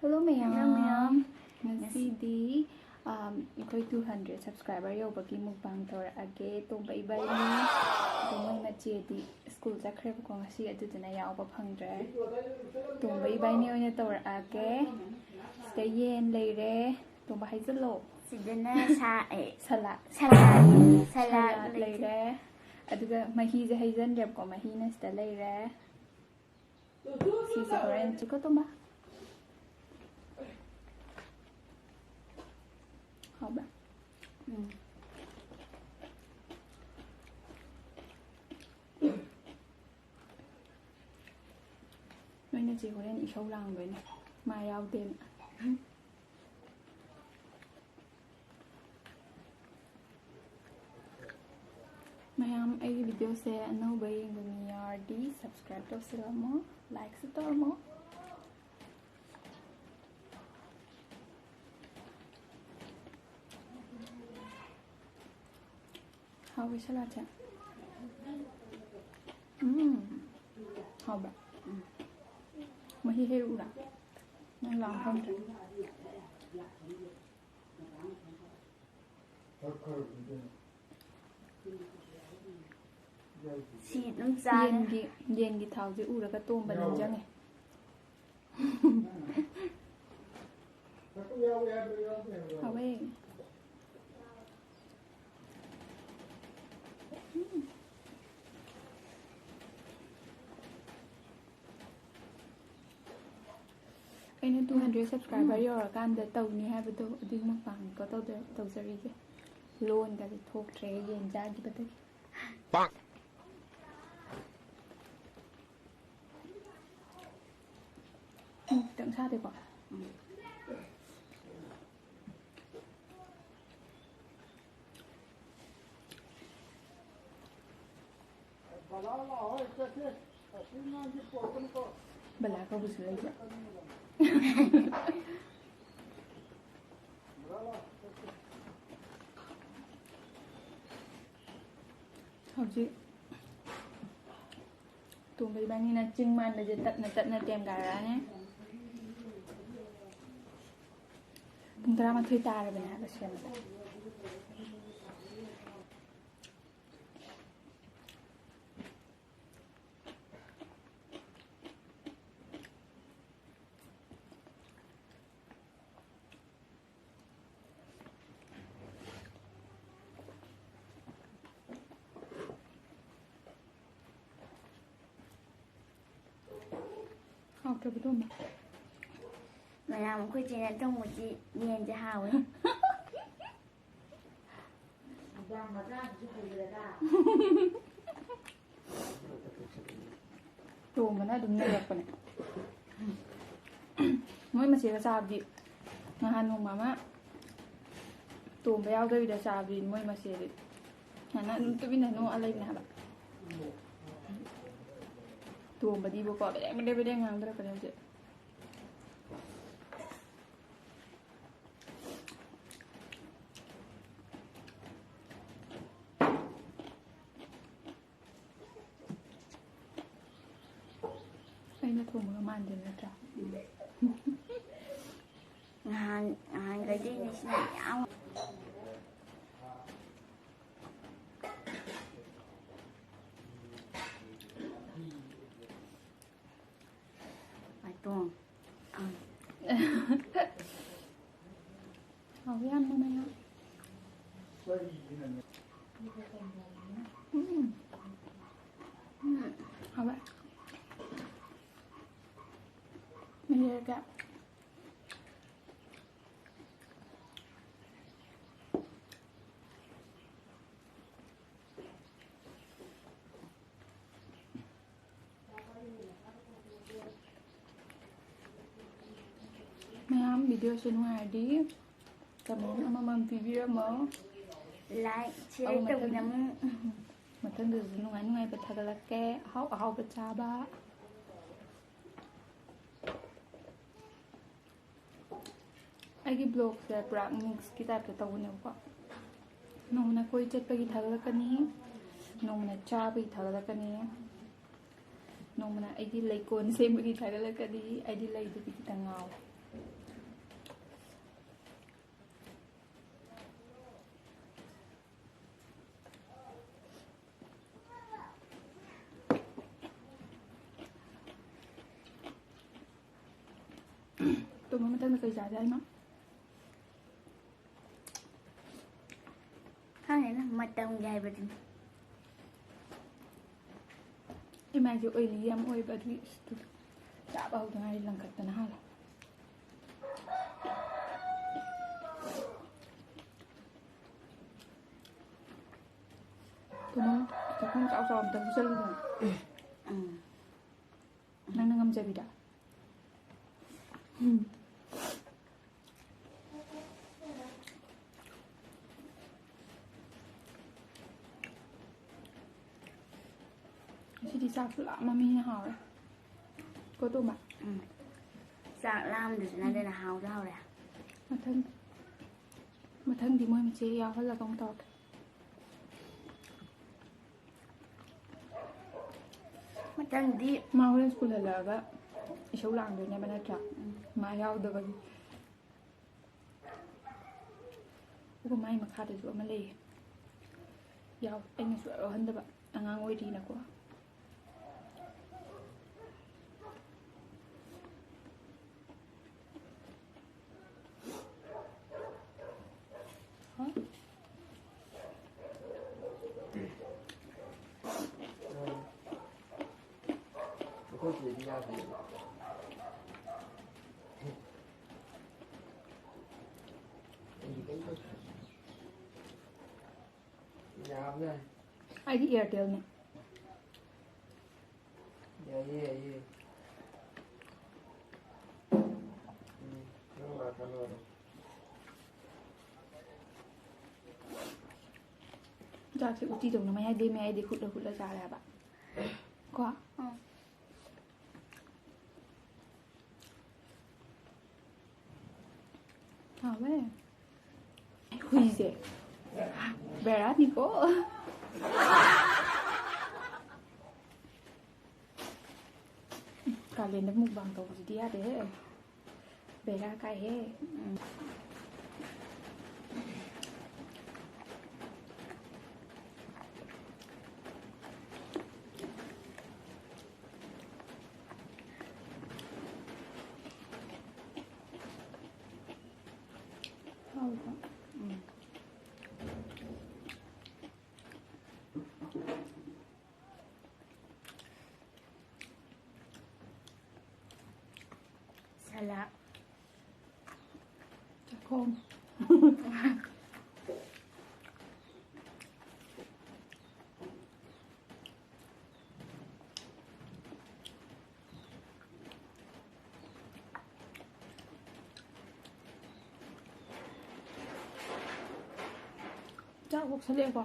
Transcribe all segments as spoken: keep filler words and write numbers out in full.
Hello ꯃꯌꯥꯝ꯫ Hello ꯃꯌꯥꯝ꯫ ꯉꯁꯤꯗꯤ ꯑꯝ, ꯑꯩꯈꯣꯏ two hundred subscriber ꯌꯧꯕꯒꯤ mukbang ꯇꯧꯔꯛꯑꯒꯦ꯫ ꯇꯣꯝꯕ ꯏꯕꯥꯅꯤ, ꯑꯗꯣ ꯃꯣꯏ ꯃꯆꯦꯗꯤ school ꯆꯠꯈ꯭ꯔꯦꯕꯀꯣ ꯉꯁꯤ, ꯑꯗꯨꯗꯨꯅ ꯌꯥꯎꯕ ꯐꯪꯗ꯭ꯔꯦ꯫ ꯇꯣꯝꯕ ꯏꯕꯥꯅꯤ ꯑꯣꯏꯅ ꯇꯧꯔꯛꯑꯒꯦ꯫ ꯁꯤꯗ ꯌꯦꯟ ꯂꯩꯔꯦ꯫ ꯇꯣꯝꯕ ꯍꯥꯏꯖꯜꯂꯣ꯫ ꯁꯤꯗꯅ ꯁꯥ ꯑꯦ Salad꯫ Salad꯫ Salad Salad ꯂꯩꯔꯦ꯫ ꯂꯩꯔꯦ꯫ ꯑꯗꯨꯒ ꯃꯍꯤꯁꯦ ꯍꯩꯖꯟꯗ꯭ꯔꯦꯕꯀꯣ, ꯃꯍꯤꯅ ꯁꯤꯗ ꯂꯩꯔꯦ꯫ ꯁꯤꯁꯦ ꯍꯣꯔꯦꯟ ꯆꯤꯛꯀꯣ ꯇꯣꯝꯕ꯫ ꯍꯥꯎꯕ꯭ꯔꯥ? ꯎꯝ꯫ ꯅꯣꯏ ꯅꯆꯦ ꯍꯣꯔꯦꯟ ꯏꯁꯧ ꯂꯥꯡꯗꯣꯏꯅꯦ, ꯃꯥ ꯌꯥꯎꯗꯦꯅ꯫ ꯃꯌꯥꯝ, ꯑꯩꯒꯤ videoꯁꯦ ꯑꯅꯧꯕ ꯌꯦꯡꯕ ꯃꯤ ꯌꯥꯎꯔꯗꯤ subscribe ꯇꯧꯁꯤꯜꯂꯝꯃꯣ, likeꯁꯨ ꯇꯧꯔꯝꯃꯣ꯫ ꯍꯥꯎꯋꯤ ꯁꯂꯥꯠꯁꯦ꯫ ꯎꯝ꯫ ꯍꯥꯎꯕ꯭ꯔꯥ? ꯎꯝ꯫ ꯃꯍꯤ ꯍꯩꯔꯛꯎꯔꯥ? ꯅꯪ ꯂꯥꯝ ꯐꯪꯗ꯭ꯔꯦ꯫ ꯁꯤ ꯑꯗꯨꯝ ꯆꯥꯔꯦ꯫ ꯌꯦꯟꯒꯤ, ꯌꯦꯟꯒꯤ ꯊꯥꯎꯁꯦ ꯎꯔꯒ ꯇꯣꯝꯕ ꯅꯤꯡꯁꯤꯡꯉꯦ꯫ ꯍꯥꯎꯋꯦ꯫ ꯎꯝ꯫ ꯑꯩꯅ two hundred subscriber ꯌꯧꯔꯀꯥꯟꯗ ꯇꯧꯅꯤ ꯍꯥꯏꯕꯗꯣ ꯑꯗꯨꯒꯤ mukbangꯅꯤꯀꯣ ꯇꯧꯗ-, ꯇꯧꯖꯔꯤꯁꯦ꯫ ꯂꯣꯟꯒꯁꯦ ꯊꯣꯛꯇ꯭ꯔꯦ ꯌꯦꯟ ꯆꯥꯈꯤꯕꯗꯒꯤ꯫ ꯎꯝ, ꯈꯤꯇꯪ ꯁꯥꯗꯦꯀꯣ? ꯎꯝ꯫ ꯕꯂꯥ ꯀꯧꯕꯁꯨ ꯂꯩꯕ꯭ꯔꯥ? ꯍꯧꯖꯤꯛ ꯇꯣꯝꯕ ꯏꯕꯥꯅꯤꯅ ꯆꯤꯡ ꯃꯥꯟꯕꯁꯦ ꯇꯞꯅ ꯇꯞꯅ ꯇꯦꯝꯒꯥꯏꯔꯛꯑꯅꯤ꯫ ꯇꯔꯥꯃꯥꯊꯣꯏ ꯇꯥꯔꯕꯅꯦ ꯍꯥꯏꯕ ꯁꯦꯝꯕꯗ꯫ ꯍꯥꯎꯇ꯭ꯔꯕ ꯇꯣꯝꯕ? ꯃꯌꯥꯝ ꯑꯩꯈꯣꯏ ꯆꯦꯅ ꯊꯣꯡꯕꯁꯤ ꯌꯦꯟꯁꯦ ꯍꯥꯎꯋꯦ꯫ ꯇꯣꯝꯕꯅ ꯑꯗꯨꯝ ꯅꯩꯔꯛꯄꯅꯦ꯫ ꯃꯣꯏ ꯃꯆꯦꯒ ꯆꯥꯕꯗꯤ ꯅꯍꯥꯟ ꯅꯣꯡꯃ ꯑꯃ ꯇꯣꯝꯕ ꯌꯥꯎꯗꯕꯤꯗ ꯆꯥꯕꯗꯤ ꯃꯣꯏ ꯃꯆꯦꯗꯤ ꯁꯨꯃꯥꯏꯅ ꯑꯗꯨꯝ ꯇꯨꯃꯤꯟꯅ ꯅꯣꯛꯑ ꯂꯩꯕꯅꯦ ꯍꯥꯏꯕ꯫ ꯇꯣꯝꯕꯗꯤꯕꯀꯣ ꯕꯦꯔꯦꯡ ꯕꯦꯔꯦꯡ ꯕꯦꯔꯦꯡ ꯉꯥꯡꯊꯔꯛꯄꯅꯦ ꯍꯧꯖꯤꯛ꯫ ꯑꯩꯅ ꯊꯣꯡꯕꯒ ꯃꯥꯟꯗꯦ ꯅꯠꯇ꯭ꯔꯥ? ꯅꯍꯥꯟ ꯅꯍꯥꯟꯈꯩꯗꯤ ꯏꯅꯦꯁꯤꯅ ꯌꯥꯝ ꯃꯇꯣꯡ꯫ ꯍꯥꯎꯋꯦ ꯌꯥꯝꯅ ꯃꯌꯥꯝ꯫ ꯎꯝ꯫ ꯎꯝ꯫ ꯍꯥꯎꯋꯦ꯫ ꯃꯍꯤ ꯀꯌꯥ? ꯃꯌꯥꯝ videoꯁꯦ ꯅꯨꯡꯉꯥꯏꯔꯗꯤ comment ꯑꯃꯃꯝ ꯄꯤꯕꯤꯔꯝꯃꯣ꯫ Like, share ꯑꯧ, ꯃꯊꯪ, ꯇꯧꯕꯤꯔꯝꯃꯨ꯫ ꯃꯊꯪꯗꯁꯨ ꯅꯨꯡꯉꯥꯏ ꯅꯨꯡꯉꯥꯏꯕ ꯊꯥꯒꯠꯂꯛꯀꯦ, ꯑꯍꯥꯎ ꯑꯍꯥꯎꯕ ꯆꯥꯕ꯫ ꯑꯩꯒꯤ vlogꯁꯦ ꯄꯨꯔꯥ mixꯀꯤ typeꯇ ꯇꯧꯕꯅꯦꯕꯀꯣ꯫ ꯅꯣꯡꯃꯅ ꯀꯣꯏ ꯆꯠꯄꯒꯤ ꯊꯥꯒꯠꯂꯛꯀꯅꯤ, ꯅꯣꯡꯃꯅ ꯆꯥꯕꯒꯤ ꯊꯥꯒꯠꯂꯛꯀꯅꯤ, ꯅꯣꯡꯃꯅ ꯑꯩꯒꯤ ꯂꯩꯀꯣꯜ ꯁꯦꯝꯕꯒꯤ ꯊꯥꯒꯠꯂꯛꯀꯅꯤ꯫ ꯑꯩꯗꯤ ꯂꯩꯗꯨꯗꯤ ꯈꯤꯇꯪ ꯉꯥꯎꯋꯦ꯫ ꯇꯨꯝꯕ ꯃꯇꯝꯗ ꯀꯩ ꯆꯥꯖꯦ ꯍꯥꯏꯅꯣ? ꯈꯪꯗꯦꯗ, ꯃꯇꯝꯒꯤ ꯍꯥꯏꯕꯗꯨꯅꯤ꯫ ꯏꯃꯥꯏꯁꯦ oily ꯌꯥꯝ ꯑꯣꯏꯕ ꯑꯗꯨꯒꯤ ꯑꯁ ꯇꯨ ꯆꯥꯕ ꯍꯧꯗ ꯉꯥꯏꯔꯤ ꯂꯪꯈꯠꯇꯅ ꯍꯥꯜꯂꯦ꯫ ꯀꯩꯅꯣ ꯆꯥꯛꯈꯨꯝ ꯆꯥꯎ ꯆꯥꯎ ꯑꯝꯇ ꯍꯨꯖꯜꯂꯨꯗꯅ꯫ ꯎꯝ꯫ ꯅꯪꯅ ꯉꯝꯖꯕꯤꯗ꯫ ꯎꯝ꯫ ꯉꯁꯤꯗꯤ ꯆꯥꯛꯁꯨ ꯂꯥꯝꯃꯃꯤꯅ ꯍꯥꯎꯔꯦ꯫ ꯀꯣ ꯇꯣꯝꯕ? ꯎꯝ꯫ ꯆꯥꯛ ꯂꯥꯝꯗꯨꯁꯨ ꯅꯠꯇꯅ ꯍꯥꯎꯁꯨ ꯍꯥꯎꯔꯦ꯫ ꯃꯊꯪ, ꯃꯊꯪꯗꯤ ꯃꯣꯏ ꯃꯆꯦ ꯌꯥꯎꯍꯜꯂꯒ ꯑꯃꯨꯛ ꯇꯧꯔꯛꯀꯦ꯫ ꯃꯊꯪꯗꯤ ꯃꯥ ꯍꯣꯔꯦꯟ ꯁ꯭ꯀꯨꯜ ꯍꯜꯂꯛꯑꯒ ꯏꯁꯧ ꯂꯥꯡꯗꯣꯏꯅꯦꯕ ꯅꯠꯇ꯭ꯔꯥ? ꯎꯝ꯫ ꯃꯥ ꯌꯥꯎꯗꯕꯒꯤ꯫ ꯑꯗꯨꯒ ꯃꯥꯏ ꯃꯈꯥꯗꯁꯨ ꯑꯃ ꯂꯩꯌꯦ꯫ ꯌꯥꯎ-, ꯑꯩꯅ ꯁꯨꯡꯌꯥꯎ ꯌꯥꯎꯍꯟꯗꯕ꯫ ꯑꯉꯥꯡ ꯑꯣꯏꯔꯤꯅꯀꯣ꯫ ꯑꯩꯈꯣꯏ ꯆꯦꯗꯤ ꯌꯥꯗꯦꯕ꯫ ꯑꯩꯗꯤ ꯀꯩꯝ ꯇꯧꯗꯦ꯫ ꯌꯥꯕꯖꯥꯠꯅꯤ꯫ ꯑꯩꯗꯤ Airtelꯅꯦ꯫ ꯌꯥꯏꯌꯦ, ꯌꯥꯏꯌꯦ꯫ ꯎꯝ, ꯅꯪ ꯂꯥꯛꯀꯅꯣ ꯑꯗꯨꯝ꯫ ꯆꯥꯛꯁꯦ ꯎꯇꯤꯗꯧꯅ ꯃꯌꯥꯏꯗꯩ ꯃꯌꯥꯏꯗꯩ ꯍꯨꯠꯂ ꯍꯨꯠꯂ ꯆꯥꯔꯦ ꯍꯥꯏꯕ꯫ ꯀꯣ? ꯎꯝ꯫ ꯍꯥꯎꯋꯦ꯫ ꯍꯨꯏꯁꯦ ꯕꯦꯔꯥꯅꯤꯀꯣ꯫ ꯀꯥꯂꯦꯟꯗ mukbang ꯇꯧꯕꯁꯤꯗꯤ ꯌꯥꯗꯦꯍꯦ꯫ ꯕꯦꯔꯥ ꯀꯥꯏꯍꯦ꯫ ꯎꯝ꯫ ꯎꯝ꯫ ꯁꯂꯥꯗ꯫ ꯆꯥꯛꯈꯣꯝ꯫ ꯆꯥꯛ ꯑꯣꯛꯁꯜꯂꯛꯑꯦꯀꯣ꯫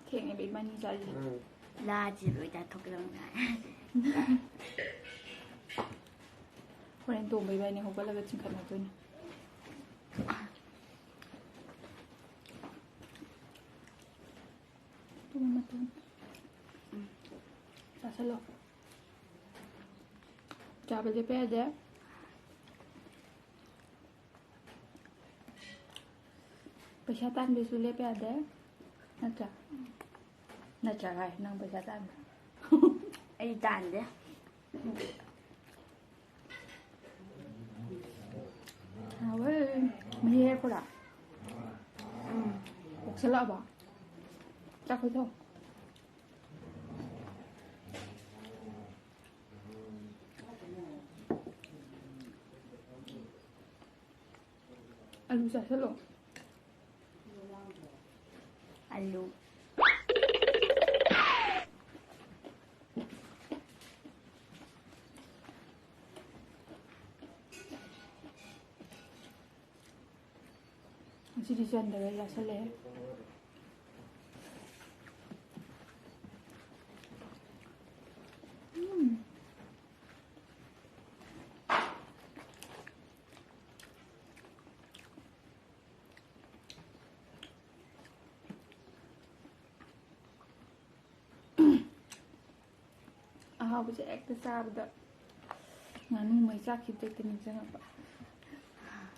ꯊꯦꯡꯉꯦꯕ ꯏꯕꯥꯅꯤ ꯆꯥꯔꯤꯁꯦ꯫ ꯎꯝ꯫ ꯂꯥꯁꯦ ꯂꯣꯏ ꯆꯥꯊꯣꯛꯀꯗꯕꯅꯦ꯫ ꯍꯣꯔꯦꯟ ꯇꯣꯝꯕ ꯏꯕꯥꯅꯤ ꯍꯧꯒꯠꯂꯒ ꯆꯤꯡꯈꯠꯅꯗꯣꯏꯅꯦ꯫ ꯇꯨꯝꯃ ꯃꯇꯨꯡ꯫ ꯎꯝ꯫ ꯆꯥꯁꯜꯂꯣ꯫ ꯆꯥꯕ ꯂꯦꯞꯄ ꯌꯥꯗꯦ꯫ ꯄꯩꯁꯥ ꯇꯥꯟꯕꯁꯨ ꯂꯦꯞꯄ ꯌꯥꯗꯦ꯫ ꯅꯠꯇ꯭ꯔꯥ? ꯅꯠꯇ꯭ꯔꯥ ꯍꯥꯏ, ꯅꯪ ꯄꯩꯁꯥ ꯇꯥꯟꯕ꯫ ꯑꯩ ꯇꯥꯟꯗꯦ꯫ ꯍꯥꯎꯋꯦ꯫ ꯃꯍꯤ ꯍꯦꯛꯄ꯭ꯔꯥ? ꯎꯝ꯫ ꯑꯣꯛꯁꯜꯂꯛꯑꯕ? ꯆꯥꯛ ꯈꯣꯏꯊꯧ꯫ ꯑꯂꯨ ꯆꯥꯁꯤꯜꯂꯣ꯫ ꯑꯂꯨ꯫ ꯉꯁꯤꯗꯤ ꯆꯟꯗꯕ ꯆꯥꯁꯤꯜꯂꯦ꯫ ꯎꯝ꯫ ꯑꯍꯥꯎꯕꯁꯦ ꯍꯦꯛꯇ ꯆꯥꯕꯗ ꯉꯥꯅꯨ ꯃꯩ ꯆꯥꯛꯈꯤꯕꯗ ꯍꯦꯛꯇ ꯅꯤꯡꯁꯤꯡꯉꯛꯄ꯫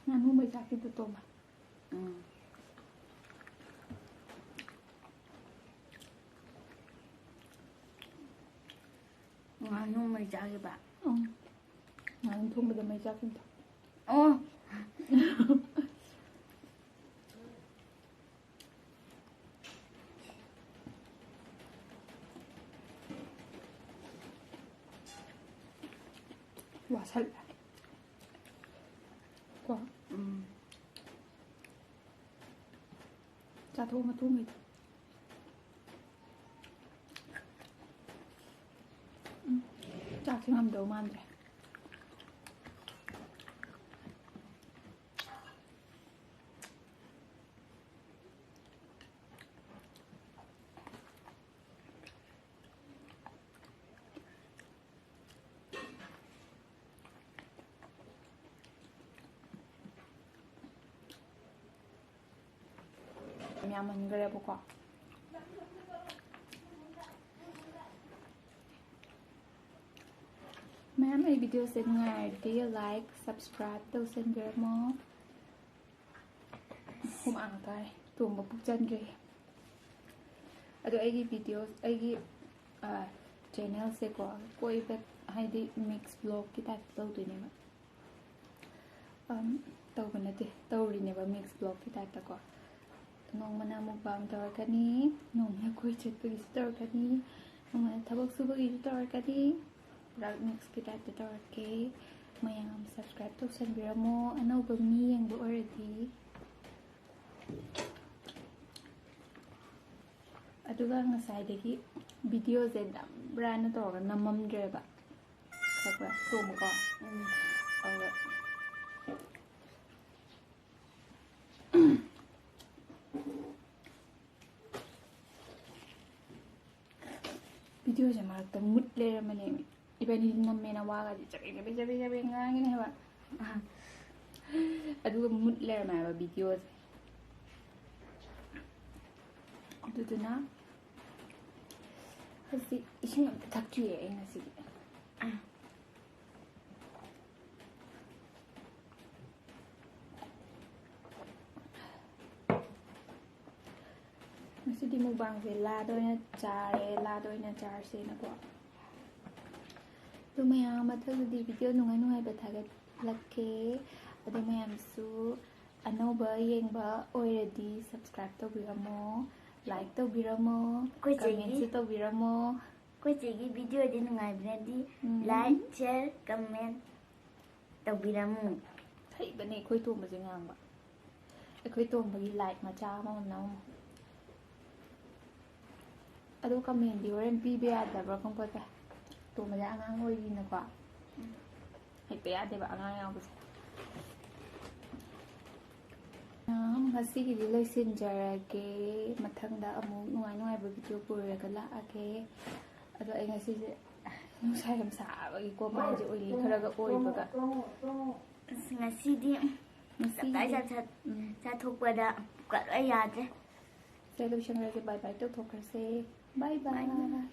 ꯉꯥꯅꯨ ꯃꯩ ꯆꯥꯛꯈꯤꯕꯗꯣ ꯇꯣꯝꯕ꯫ ꯎꯝ꯫ ꯉꯥꯅꯨ ꯃꯩ ꯆꯥꯈꯤꯕ꯫ ꯎꯝ꯫ ꯉꯥꯅꯨ ꯊꯣꯡꯕꯗ ꯃꯩ ꯆꯥꯛꯈꯤꯕꯗꯣ꯫ ꯑꯣ꯫ ꯋꯥꯁꯜꯂꯦ꯫ ꯀꯣ꯫ ꯎꯝ꯫ ꯆꯥꯊꯣꯛꯑ ꯃꯇꯨꯡꯒꯤꯗꯤ꯫ ꯎꯝ꯫ ꯆꯥꯛꯁꯦ ꯉꯝꯗꯧ ꯃꯥꯟꯗ꯭ꯔꯦ꯫ ꯌꯥꯝꯃꯟꯈ꯭ꯔꯦꯕꯀꯣ꯫ ꯃꯌꯥꯝ ꯑꯩ videoꯁꯦ ꯅꯨꯡꯉꯥꯏꯔꯗꯤ like, subscribe ꯇꯧꯁꯟꯕꯤꯔꯝꯃꯣ꯫ ꯍꯨꯃꯥꯡ ꯇꯥꯔꯦ꯫ ꯇꯣꯡꯕ ꯄꯨꯛ ꯆꯟꯗ꯭ꯔꯦ꯫ ꯑꯗꯣ ꯑꯩꯒꯤ video, ꯑꯩꯒꯤ, ꯑ, channelꯁꯦꯀꯣ, ꯀꯣꯏꯕ, ꯍꯥꯏꯗꯤ mix vlogꯀꯤ typeꯇ ꯇꯧꯗꯣꯏꯅꯦꯕ꯫ ꯑꯝ, ꯇꯧꯕ ꯅꯠꯇꯦ, ꯇꯧꯔꯤꯅꯦꯕ mix vlogꯀꯤ typeꯇꯀꯣ꯫ ꯅꯣꯡꯃꯅ mukbang ꯇꯧꯔꯛꯀꯅꯤ, ꯅꯣꯡꯃꯅ ꯀꯣꯏ ꯆꯠꯄꯒꯤꯁꯨ ꯇꯧꯔꯛꯀꯅꯤ, ꯅꯣꯡꯃꯅ ꯊꯕꯛ ꯁꯨꯕꯒꯤꯁꯨ ꯇꯧꯔꯛꯀꯅꯤ꯫ ꯄꯨꯔꯥ mixꯀꯤ typeꯇ ꯇꯧꯔꯛꯀꯦ꯫ ꯃꯌꯥꯝ subscribe ꯇꯧꯁꯟꯕꯤꯔꯝꯃꯣ, ꯑꯅꯧꯕ ꯃꯤ ꯌꯦꯡꯕ ꯑꯣꯏꯔꯗꯤ꯫ ꯑꯗꯨꯒ ꯉꯁꯥꯏꯗꯒꯤ videoꯁꯦ ꯅꯝꯕ꯭ꯔꯥꯅ ꯇꯧꯔꯒ ꯅꯝꯃꯝꯗ꯭ꯔꯦꯕ꯫ ꯈꯪꯕ꯭ꯔꯥ? ꯇꯣꯡꯕꯀꯣ꯫ ꯎꯝ꯫ ꯑꯗꯨꯒ videoꯁꯦ ꯃꯔꯛꯇ ꯃꯨꯠ ꯂꯩꯔꯝꯃꯅꯦꯃꯤ꯫ ꯏꯕꯥꯅꯤ ꯅꯝꯃꯦꯅ ꯋꯥꯒꯗꯤ ꯆꯕꯦ ꯆꯕꯦ ꯆꯕꯦ ꯆꯕꯦ ꯉꯥꯡꯉꯤꯅꯦ ꯍꯥꯏꯕ꯫ ꯑꯗꯨꯒ ꯃꯨꯠ ꯂꯩꯔꯝꯃꯦ ꯍꯥꯏꯕ videoꯁꯦ꯫ ꯑꯗꯨꯗꯨꯅ ꯍꯧꯖꯤꯛ ꯏꯁꯤꯡ ꯑꯝꯇ ꯊꯛꯇ꯭ꯔꯤꯌꯦ ꯑꯩ ꯉꯁꯤꯒꯤ꯫ ꯉꯁꯤꯗꯤ mukbangꯁꯦ ꯂꯥꯗ ꯑꯣꯏꯅ ꯆꯥꯔꯦ, ꯂꯥꯗ ꯑꯣꯏꯅ ꯆꯥꯔꯁꯦꯅꯀꯣ꯫ ꯑꯗꯨ ꯃꯌꯥꯝ ꯃꯊꯪꯗꯗꯤ video ꯅꯨꯡꯉꯥꯏ ꯅꯨꯡꯉꯥꯏꯕ ꯊꯥꯒꯠ-, ꯂꯛꯀꯦ꯫ ꯑꯗꯨ ꯃꯌꯥꯝꯁꯨ ꯑꯅꯧꯕ ꯌꯦꯡꯕ ꯑꯣꯏꯔꯗꯤ subscribe ꯇꯧꯕꯤꯔꯝꯃꯣ, like ꯇꯧꯕꯤꯔꯝꯃꯣ, ꯑꯩꯈꯣꯏ ꯆꯦꯒꯤ commentꯁꯨ ꯇꯧꯕꯤꯔꯝꯃꯣ꯫ ꯑꯩꯈꯣꯏ ꯆꯦꯒꯤ videoꯗꯤ ꯅꯨꯡꯉꯥꯏꯕꯅꯗꯤ ꯎꯝ꯫ Like, share, comment ꯇꯧꯕꯤꯔꯝꯃꯨ꯫ ꯍꯩꯕꯅꯦ ꯑꯩꯈꯣꯏ ꯇꯣꯝꯕꯁꯦ ꯉꯥꯡꯕ꯫ ꯑꯩꯈꯣꯏ ꯇꯣꯝꯕꯒꯤ like ꯃꯆꯥ ꯑꯃꯃꯝ ꯅꯝꯃꯝꯃꯣ꯫ ꯑꯗꯣ commentꯗꯤ ꯍꯣꯔꯦꯟ ꯄꯤꯕ ꯌꯥꯗꯕ꯭ꯔꯥ ꯈꯪꯄꯣꯠꯇꯦ꯫ ꯇꯣꯝꯕꯁꯦ ꯑꯉꯥꯡ ꯑꯣꯏꯔꯤꯅꯀꯣ꯫ ꯍꯦꯛꯇ ꯌꯥꯗꯦꯕ ꯑꯉꯥꯡ ꯌꯥꯎꯕꯁꯦ꯫ ꯑꯝ, ꯉꯁꯤꯒꯤꯗꯤ ꯂꯣꯏꯁꯤꯟꯖꯔꯒꯦ꯫ ꯃꯊꯪꯗ ꯑꯃꯨꯛ ꯅꯨꯡꯉꯥꯏ ꯅꯨꯡꯉꯥꯏꯕ video ꯄꯨꯔꯒ ꯂꯥꯛꯑꯒꯦ꯫ ꯑꯗꯣ ꯑꯩ ꯉꯁꯤꯁꯦ ꯅꯨꯡꯁꯥ ꯌꯥꯝ ꯁꯥꯕꯒꯤꯀꯣ, ꯃꯥꯏꯁꯦ oily ꯈꯔꯒ ꯑꯣꯏꯕꯒ꯫ ꯑꯁ, ꯉꯁꯤꯗꯤ ꯉꯁꯤꯒꯤ ꯇꯞꯇꯥꯏ ꯆꯥ- ꯆꯥ- ꯎꯝ꯫ ꯆꯥꯊꯣꯛꯄꯗ ꯄꯨꯛꯀ ꯂꯣꯏ ꯌꯥꯗ꯭ꯔꯦ꯫ ꯁꯦ, ꯂꯣꯏꯁꯟꯈ꯭ꯔꯁꯦ, bye bye ꯇꯧꯊꯣꯛꯈ꯭ꯔꯁꯦ꯫ Bye bye꯫ Bye bye꯫